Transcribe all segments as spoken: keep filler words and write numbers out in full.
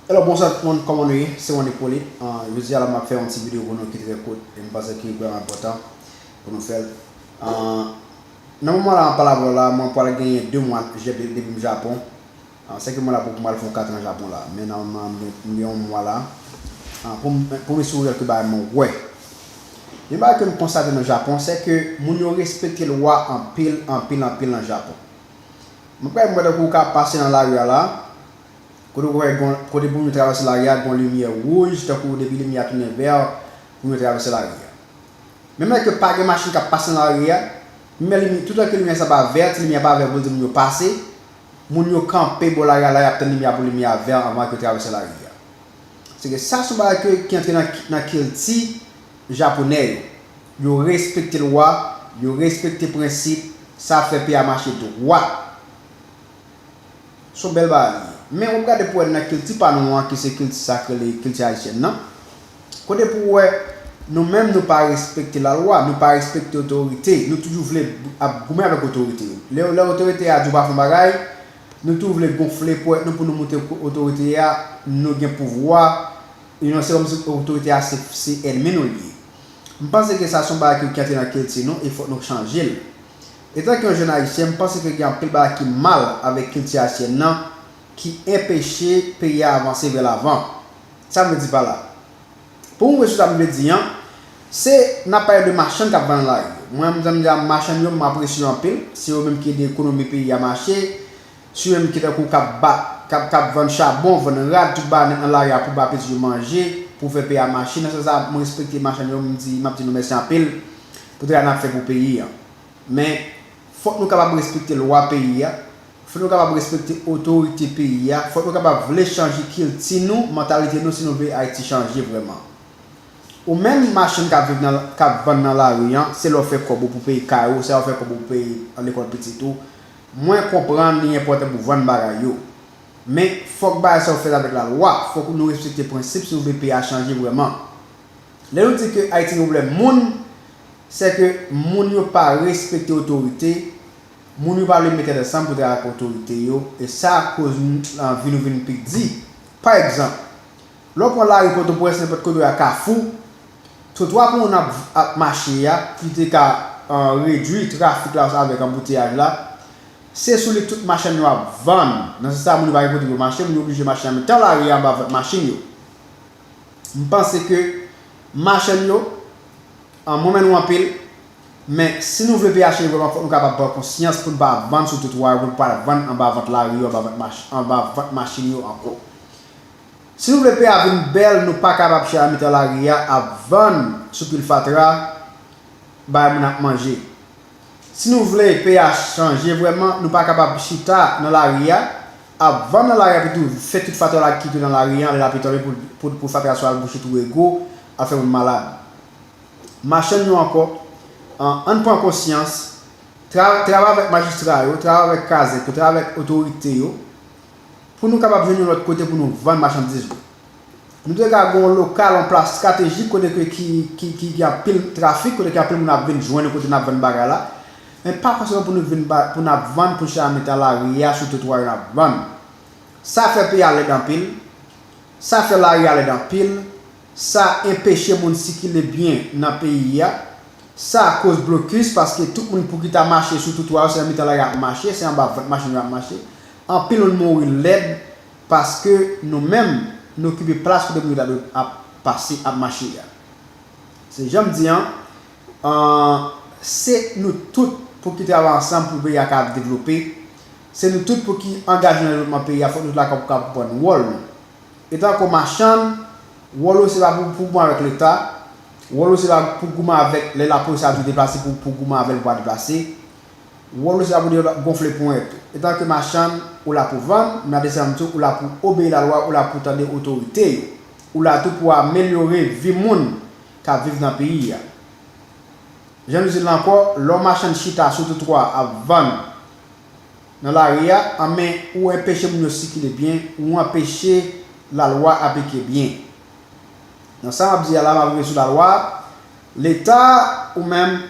Hello, bonswa tout moun, kòman nou ye? Se Wannick Polit. Ah, jodi a la, m ap fè yon ti videyo pou nou ki trè kout, e m panse ki vrèman enpòtan pou nou fè l. Ah, nan moman la, m ap pale avè w la, mwen pral genyen de mwa depi, depi m Japon. Ah, se ke mwen la pou, pou m al fè yon katran Japon la. Men nòmalman, m gen, m gen yon mwa la. Ah, pou m, pou m eseye kèk bagay mwen wè. Yon bagay ke m konstate nan Japon, se ke moun yo respekte lwa anpil, anpil, anpil nan Japon. Mwen kwè mwen tankou w ka pase nan lari a la, kote w wè gon, kote pou moun yo travèse lari a, gon limyè wouj, tankou depi limyè a tounen vè, pou moun yo travèse lari a. Menm lè ke pa gen machin k ap pase nan lari a, menm lè limyè, toutan ke limyè sa pa vè, ti limyè pa vè pou di moun yo pase, moun yo kanpe bò lari a la, y ap tann limyè a pou limyè a vè anvan ke yo travèse lari a. Se ke sa se yon bagay ke, ki antre nan, nan kilti japonè yo. Yo respekte lwa, yo respekte prensip, sa fè peyi a mache dwat. Se yon bèl bagay li ye. Men w ap gade pou wè nan kilti pa nou an, ki se kilti sa k rele kilti ayisyèn nan, kote pou w wè nou menm nou pa respekte lalwa, nou pa respekte otorite, nou toujou vle ap goumen avèk otorite yo. Lè, lè otorite a di w pa fè yon bagay, nou tou vle gonfle pwèt nou pou nou montre otorite a nou gen pouvwa, you know, se kòmsi otorite a se, se ènmi nou li ye. M panse ke sa se yon bagay ki, ki antre nan kilti nou e fòk nou chanje l. Etan ke yon jèn ayisyen, m panse ke gen anpil bagay ki mal avèk kilti ayisyèn nan ki enpeche peyi a avanse vè lavan. Sa m vle di pa la? Pou m rive sou sa m vle di an, se n ap pale de machann k ap vann nan lari yo. Mwen, m, jan m di a, machann yo, m apresye yo anpil. Se yo menm ki ede ekonomi peyi a mache. Se yo menm ki tankou k ap bat, k ap, k ap vann chabon, vann rad, tout bagay nèt nan lari a pou ba pitit yo manje, pou fè peyi a mache. Nan sans sa, m respekte machann yo, m di, m ap di nou mèsi anpil pou travay n ap fè pou peyi a. Men, fòk nou kapab respekte lwa peyi a, fòk nou kapab respekte otorite peyi a, fòk nou kapab vle chanje kilti nou, mantalite nou, si nou vle Ayiti chanje vrèman. Ou menm machann k ap viv nan, k ap vann nan lari an, se lè w fè kòb ou pou peye kay ou, se lè w fè kòb ou pou peye lekòl pitit ou. Mwen konprann li enpòtan pou vann bagay yo. Men, fòk bagay sa yo fèt avèk lalwa, fòk nou respekte prensip si nou vle peyi a chanje vrèman. Lè nou di ke Ayiti gen pwoblèm moun, se ke moun yo pa respekte otorite, moun yo pa vle met tèt ansanm pou travay ak otorite yo, e sa koz n-, vi nou vin pi di. Pa egzanp, lè w pran lari Pòtoprens, nenpòt kote w ye a Kafou, twotwa pou moun ap, ap mache a, ki te ka, ah, redui trafik la avèk anbouteyaj la, se sou li tout machann yo ap vann. Nan sans sa, moun yo pa gen kote pou yo mache, moun yo oblije mache nan mitan lari a anba vant machin yo. M panse ke machann yo, ah, mwen renmen nou anpil, men si nou vle peyi a chanje vrèman, fòk nou kapab pran konsyans pou n pa vann sou twotwa yo, pou n pa vann anba vant lari yo, anba vant mach-, anba vant machin yo ankò. Si nou vle peyi a vin bèl, nou pa kapab chita nan mitan lari a ap vann sou pil fatra, bay moun ap manje. Si nou vle peyi a chanje vrèman, nou pa kapab chita nan lari a, ap vann nan lari a, epi tou fè tout fatra la kite nan lari a, lè lapli tonbe pou, pou, pou fatra sa al bouche twou ego, al fè moun malad. Machann yo ankò, an, ann pran konsyans, tra-, travay avèk majistra yo, travay avèk kazèk yo, travay avèk otorite yo, pou nou kapab jwenn yon lòt kote pou nou vann machandiz nou. Nou te ka gen yon lokal, yon plas estratejik kote ke ki, ki, ki, ki anpil trafik, kote ki anpil moun ap vin jwenn nou kote n ap vann bagay la. Men pa fòseman pou nou vin ba, pou n ap vann, pou chita nan mitan lari a, sou twotwa yo n ap vann. Sa fè peyi a lèd anpil. Sa fè lari a lèd anpil. Sa enpeche moun sikile byen nan peyi a. Sa koz blokis, paske tout moun pou ki ta mache sou twotwa yo, se nan mitan lari a y ap mache, se anba vant machin yo y ap mache. Anpil moun mouri lèd, paske nou menm, nou okipe plas kote moun yo ta dwe ap pase, ap mache a. Se jan m di an, an, se nou tout pou ki travay ansanm pou peyi a ka devlope. Se nou tout pou ki angaje nan devlopman peyi a, fòk nou tout la ka, ka konprann wòl nou. Etanke machann, wòl ou se pa pou, pou goumen avèk Leta, wòl ou se pa pou goumen avèk lè lapolis ap vin deplase pou, pou goumen avè l pou pa deplase. Wòl ou se pa pou de-, gonfle ponyèt ou. Etanke machann, ou la pou vann, men nan dezyèm tou, ou la pou obeyi lalwa, ou la pou tande otorite yo. Ou la tou pou amelyore vi moun k ap viv nan peyi a. Jan nou di l ankò, lè yon machann chita sou twotwa ap vann nan lari a, anben ou enpeche moun yo sikile byen, ou anpeche lalwa aplike byen. Nan sa m ap di a la, m ap rive sou lalwa. Leta, ou menm,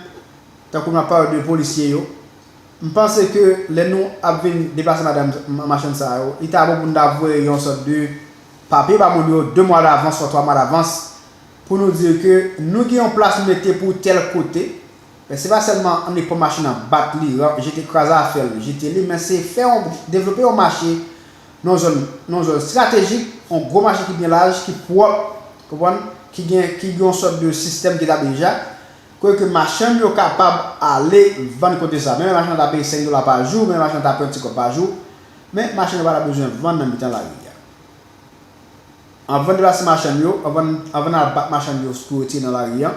tankou m ap pale de polisye yo, m panse ke lè nou ap vin deplase madanm, ma-, machann sa yo, li ta bon pou n ta voye yon sòt de papye ba moun yo de mwa davans, swa twa mwa davans, pou nou di ke nou gen yon plas nou mete pou tèl kote, men se pa sèlman annik pran machin nan, bat li, jete, kraze afè l, jete li, men se fè yon, devlope yon mache nan yon zòn, nan yon zòn estratejik, yon gwo mache ki byen laj, ki pwòp, konprann, ki gen, ki gen yon sòt de sistèm ki ta deja, kote ke machann yo kapab ale vann kote sa. Menm machann nan ta peye senk dola pa jou, menm machann nan ta pran ti kòb pa jou, men machann yo pa ta bezwen vann nan mitan lari a. Anvan deplase machann yo, anvan, anvan n al bat machann yo pou retire nan lari a,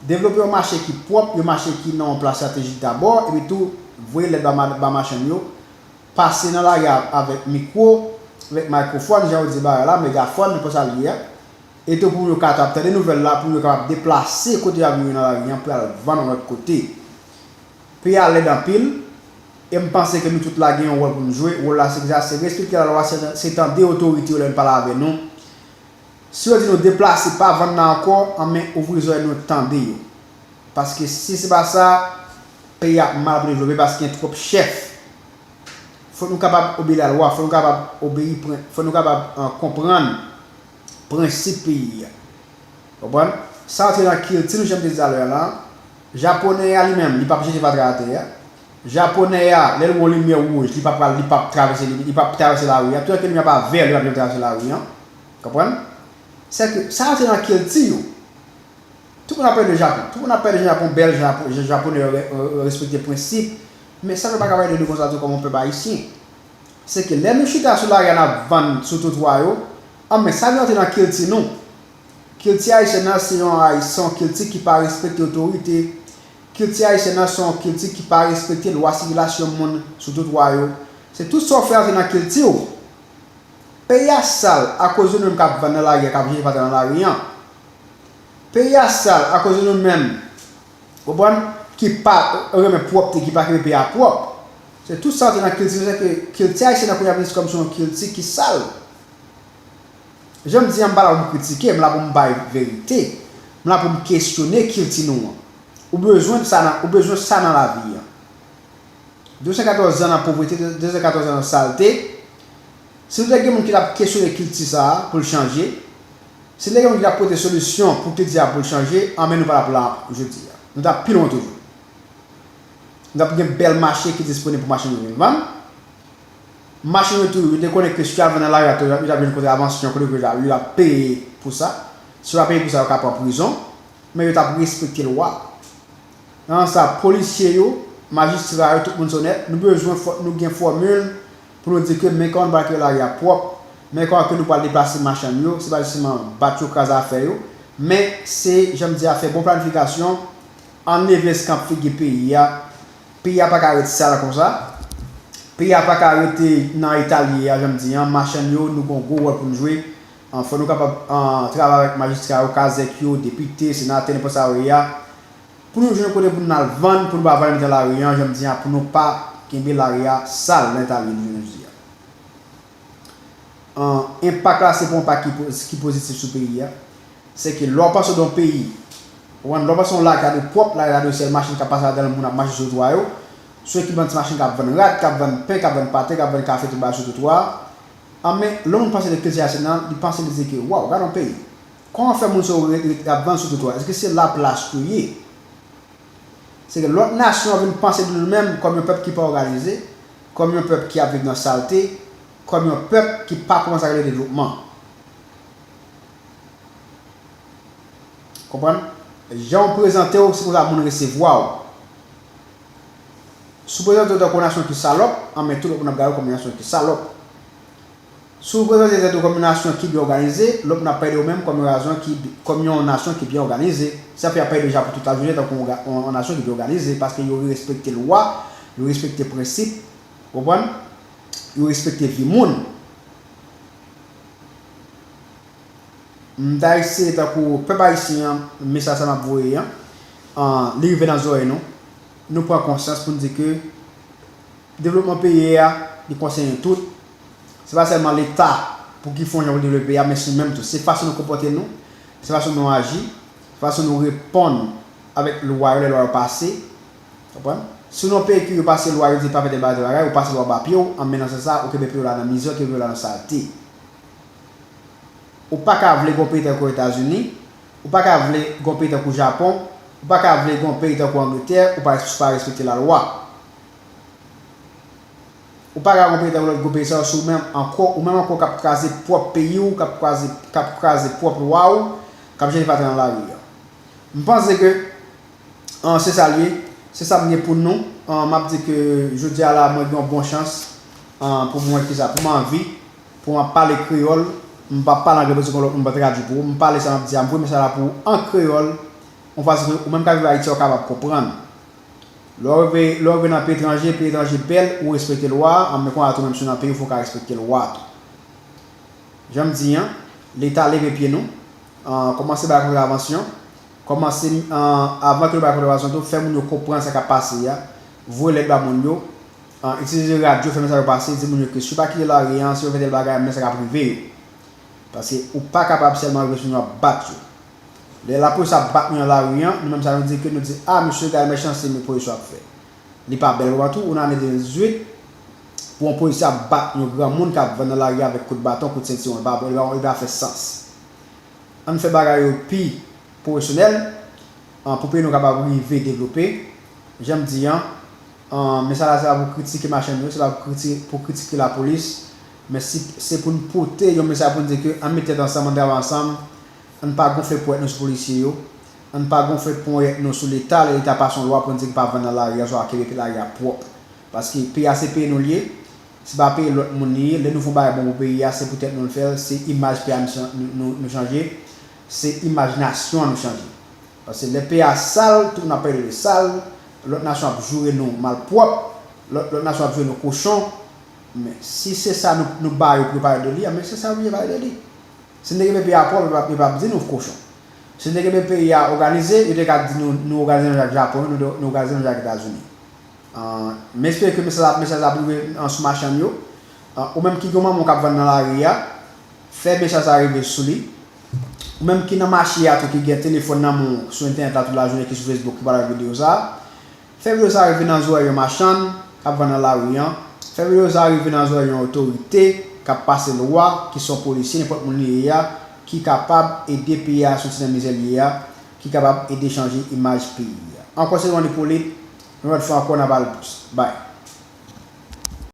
devlope yon mache ki pwòp, yon mache ki nan yon plas estratejik dabò, epi tou voye lèt ba, ma- ba machann yo, pase nan lari a avèk mikwo, avèk mikrofòn, jan yo di bagay la, megafòn, nenpòt sa l ye a. E tou pou yo ka ap tande nouvèl la, pou yo kapab deplase kote y ap viv yo nan lari a pou y al vann yon lòt kote. Peyi a lèd anpil, e m panse ke nou tout la gen yon wòl pou nou jwe. Wòl la se kisa? Se respekte lalwa, se, se tande otorite yo lè yo pale avè nou. Si yo di nou deplase, pa vann nan ankò, anben ouvri zòrèy nou tande yo. Paske si se pa sa, peyi a ap mal pou devlope paske gen twòp chèf. Fòk nou kapab obeyi lalwa, fòk nou kapab obeyi pren, fòk nou kapab, eh, konprann prensip peyi a. Konprann? Sa antre nan kilti nou, jan m te di talè a la. Japonè a li menm, li p ap jete fatra atè a. Japonè a, lè l wè yon limyè wouj, li p ap pral, li p ap travèse, li, li p ap travèse lari a. Toutan ke limyè a pa vè, li p ap janm travèse lari a. Konprann? Se ke sa antre nan kilti yo. Tout moun ap pale de Japon. Tout moun ap pale de Japon, bèl Japon, Japonè yo re- re- respekte prensip. Men sa fè pa ka pale de nou konsa tou kòm yon pèp ayisyen. Se ke lè nou chita sou lari a n ap vann sou twotwa yo, anben sa vin antre nan kilti nou. Kilti ayisyèn nan se yon, se yon kilti ki pa respekte otorite. Kilti ayisyèn nan se yon kilti ki pa respekte lwa sikilasyon moun sou twotwa yo. Se tout sa w fè antre nan kilti w. Peyi a sal akoz de nou menm k ap vann nan lari a, k ap jete fatra nan lari a. Peyi a sal akoz de nou menm, konprann, ki pa renmen pwòpte, ki pa kenbe peyi a pwòp. Se tout sa antre nan kilti nou, se ke kilti ayisyèn nan kounye a vin kòm se yon kilti ki sal. Jan m di a, m pa la pou m kritike, m la pou m bay verite. M la pou m kesyone kilti nou an. Ou bezwen sa nan, ou bezwen sa nan lavi a. De san katòz zan nan povrete, de san katòz zan nan salte. Si nou te gen moun ki t ap kesyone kilti sa a pou l chanje, si nou te gen moun ki t ap pote solisyon pou kilti a pou l chanje, anben nou pa t ap la jodi a. Nou t ap pi lwen toujou. Nou t ap gen bèl mache ki disponib pou machin yo vin vann. Machin yo tou, yo te konnen ke si yo al vann nan lari a tou, yo t ap jwenn kontravansyon, kote ke yo t ap peye pou sa. Si yo pa peye pou sa, yo ka pran prizon. Men yo t ap respekte lwa. Nan sans sa, polisye yo, majistra yo, tout moun se onèt, nou bezwen fò- nou gen fòmil pou nou di ke men kòman nou pral kite lari a pwòp, men kòman ke nou pral deplase machann yo, se pa jis sèlman bat yo, kraze afè yo, men se, jan m di a, fè bon planifikasyon, ann leve eskanp figi peyi a. Peyi a pa ka ret sal konsa. Peyi a pa ka rete nan eta l ye a, jan m di an, machann yo, nou gen yon gwo wòl pou n jwe. An, fò nou kapab, an, travay avèk majistra yo, kazèk yo, depite, senatè, nenpòt sa yo ye a, pou nou jwenn kote pou n al vann, pou nou pa vann nan mitan lari an, jan m di a, pou nou pa kenbe lari a sal nan eta l ye nou jodi a. An, enpak la, se pa yon enpak ki po- ki pozitif sou peyi a. Se ke lè w pase nan yon peyi, ou konprann, lè w pase yon lari ki ta dwe pwòp, lari ki ta dwe sèl machin k ap pase ladan l, moun ap mache sou twotwa yo, sou ekipman ti machin k ap vann rad, k ap vann pen, k ap vann pate, k ap vann kafe, tout bagay sou twotwa. Anben, lè yon moun panse de kilti ayisyèn nan, li panse, li di ke, waw, gade yon peyi. Kòman fè moun sa yo ret, ret ap vann sou twotwa? Èske se laplas yo ye? Se ke lòt nasyon an vin panse de nou menm kòm yon pèp ki pa òganize, kòm yon pèp ki ap viv nan salte, kòm yon pèp ki pa konprann sa k rele devlopman. Konprann? Jan w prezante w, se konsa moun resevwa w. Si w prezante w tankou yon nasyon ki salòp, anben tout lòt moun ap gade w kòm yon nasyon ki salòp. Si w prezante tèt ou kòm yon nasyon ki byen òganize, lòt moun ap pale de ou menm kòm yon nasyon ki, kòm yon nasyon ki byen òganize. Sa fè y ap pale de Japon tout lajounen tankou yon, yon, yon nasyon ki byen òganize, paske yo respekte lwa, yo respekte prensip, konprann? Yo respekte vi moun. M ta eseye tankou pèp ayisyen an, mesaj sa m ap voye an, an, li rive nan zòrèy nou. Nou pran konsyans pou n di ke devlopman peyi a, li konsène tout. Se pa sèlman Leta pou ki fè yon jan pou devlope peyi a, men se nou menm tou. Se fason nou konpòte nou, se fason nou aji, se fason nou reponn avèk lwa yo, lè lwa yo pase. Konprann? Si w nan yon peyi ke yo pase lwa, yo di pa fè tèl bagay, tèl bagay, ou pase lwa ba pye w, anben nan sans sa, ou kenbe peyi w la nan mizè, ou kenbe peyi w la nan salte. Ou pa ka vle gon peyi tankou Etazini, ou pa ka vle gon peyi tankou Japon, ou pa ka vle gon peyi tankou Angletè, ou pa, pa respekte lalwa. Ou pa ka gon peyi tankou lòt gwo peyi sa yo, si ou menm ankò, ou menm ankò k ap kraze pwòp peyi w, k ap kraze, k ap kraze pwòp lwa w, k ap jere fatra nan lari a. M panse ke, an, se sa l ye, se sa m gen pou nou. An, m ap di ke jodi a la, mwen gen yon bon chans, an, pou mwen ki sa, pou m anvi, pou m ap pale kreyòl, m p ap pale anglè, paske lòt moun pa tradui pou ou. M pale sa m ap di a, m voye mesaj la pou ou an kreyòl, yon fason ke ou menm k ap viv Ayiti a, ou kapab konprann. Lè w rive, lè w rive nan peyi etranje, peyi etranje bèl, ou respekte lwa, an, men kounye a tou, menm si w nan peyi w, fò w ka respekte lwa tou. Jan m di an, Leta leve pye nou, an, kòmanse bay kontravansyon, kòmanse, an, avan ke nou bay kontravansyon tou, fè moun yo konprann sa k ap pase a, voye lèt ba moun yo, an, itilize radyo, fè mesaj yo pase, di moun yo ke si yo pa kite lari an, si yo fè tèl bagay, men sa k ap rive yo. Paske ou pa kapab sèlman rive sou moun yo ap bat yo. Lè lapolis ap bat moun nan lari an, nou menm sa nou di ke nou di, a, mesye, gade mechanste men polis yo ap fè. Li pa bèl moman tou, ou nan ane de mil dizuit, pou yon polisye ap bat yon granmoun k ap vann nan lari avèk kout baton, kout sentiwon, li pa bon, li pa, li pa fè sans. Ann fè bagay yo pi pwofesyonèl, an, pou peyi nou kapab rive devlope. Jan m di an, an, mesaj la se pa pou kritike machann yo, se pa pou kriti-, pou kritike lapolis, men si, se pou n pote yon mesaj pou n di ke ann met tèt ansanm, ann travay ansanm, ann pa gonfle ponyèt nou sou polisye yo, ann pa gonfle ponyèt nou sou Leta, lè Leta pase yon lwa pou n di ke pa vann nan lari a, oswa kenbe lari a pwòp. Paske peyi a se peyi nou l ye, se pa peyi lòt moun li ye. Lè nou fè yon bagay bon pou peyi a, se pou tèt nou n fè l, se imaj peyi a nou chan-, nou, nou, nou chanje, se imaj nasyon an nou chanje. Paske lè peyi a sal, tout moun ap pale de sal, lòt nasyon ap joure nou malpwòp, lòt, lòt nasyon ap joure nou kochon. Men si se sa nou, nou ba yo pou yo pale de li, a, men se sa yo pou yo pale de li. Si n te kenbe peyi a pwòp, yo p ap, yo p ap di nou kochon. Si n te kenbe peyi a òganize, yo te ka di nou, nou òganize menm jan ak Japon, nou, nou òganize menm jan ak Etazini. An, m espere ke mesaj la, mesaj la ap rive, an, sou machann yo. An, ou menm ki gen manman w k ap vann nan lari a, fè mesaj sa rive sou li. Ou menm ki nan mache a tou, ki gen telefòn nan men w sou entènèt la tout lajounen, ki sou Facebook, ki pral gade videyo sa a, fè videyo sa a rive nan zòrèy yon machann k ap vann nan lari an. Fè videyo sa a rive nan zòrèy yon otorite k ap pase lwa, ki se yon polisye, nenpòt moun li ye a, ki kapab ede peyi a soti nan mizè li ye a, ki kapab ede chanje imaj peyi a. Ankò se Ronny Polit, yon lòt fwa ankò n ap al plis. Bay.